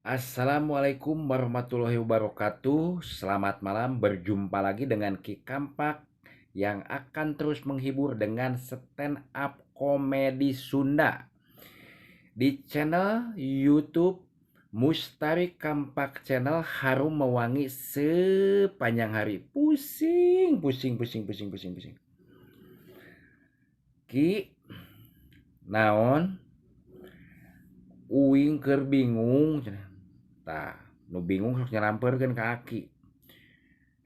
Assalamualaikum warahmatullahi wabarakatuh. Selamat malam, berjumpa lagi dengan Ki Kampak yang akan terus menghibur dengan stand up komedi Sunda di channel YouTube Mustari Kampak Channel. Harum mewangi sepanjang hari. Pusing, pusing, pusing, pusing, pusing, pusing. Ki, naon? Uing keur bingung cenah. Tah, nu bingung sok nyarampeurkeun ka aki.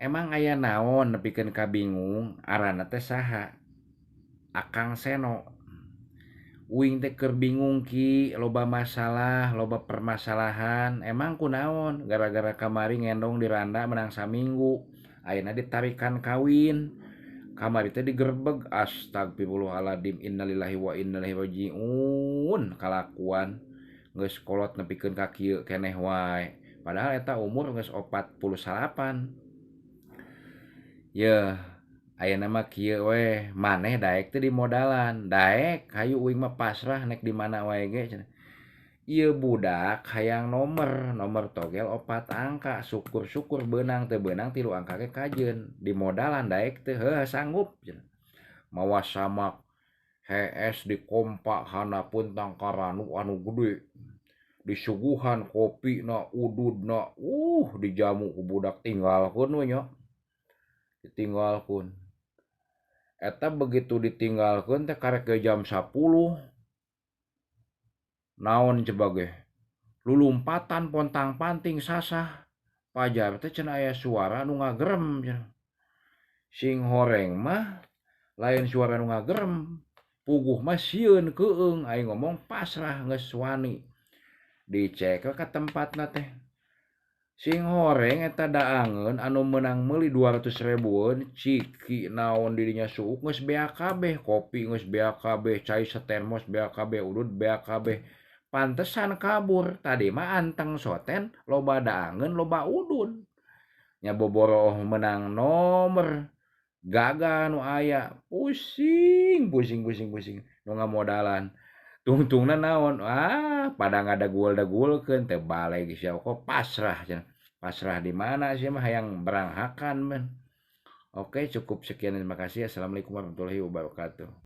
Emang aya naon nepikeun ka bingung? Aranna teh saha? Akang Seno. Uing teh keur bingung, Ki, loba masalah, loba permasalahan. Emang kunaon? Gara-gara kamari ngendong di randa menang saminggu. Ayeuna ditarikan kawin. Kamari teh digerebeg. Astagfirullahaladzim, innalillahi wa inna ilaihi rajiun. Kalakuan geus kolot nepikeun ka kieu keneh wae. Padahal eta umur geus 48. Yeuh, ayeuna mah kieu we, maneh daek teu dimodalan? Daek, hayu uing mah pasrah nek di mana wae ge cenah. Ieu budak hayang nomor, nomor togel 4 angka, syukur-syukur beunang, teu beunang 3 angka ge kajeun. Dimodalan daek teu? Heuh, sanggup cenah. Mawa samak hees dikompa handapeun tangkaranu anu gede. Disuguhan kopina, ududna, dijamu ku budak, tinggalkeun we nya. Ditinggalkeun. Eta begitu ditinggalkeun teh karek ge jam 10. Naon coba ge? Lulumpatan pontang-panting sasah. Pajar teh cenah aya suara nu ngagerem cenah. Sing horeng mah lain suara nu ngagerem. Puguh mah sieun keueung, aing ngomong pasrah geus wani. Dicek we ka tempatna teh. Sing horeng eta daangeun anu meunang meuli 200 ribuan, ciki naon dirinya suuk geus beak kabeh, kopi geus beak kabeh, cai setermos beak kabeh, udud beak kabeh. Pantesan kabur, tadi mah anteng soten loba daangeun loba udud. Nya boboroh menang nomor, gagal nu aya, pusing pusing pusing pusing nu ngamodalan. Tungtungna naon? Ah, pada ngadegul-degulkeun teu baleg sia kok pasrah cenah. Pasrah di mana sia mah hayang beranghakan men. Oke, cukup sekian, terima kasih. Assalamualaikum warahmatullahi wabarakatuh.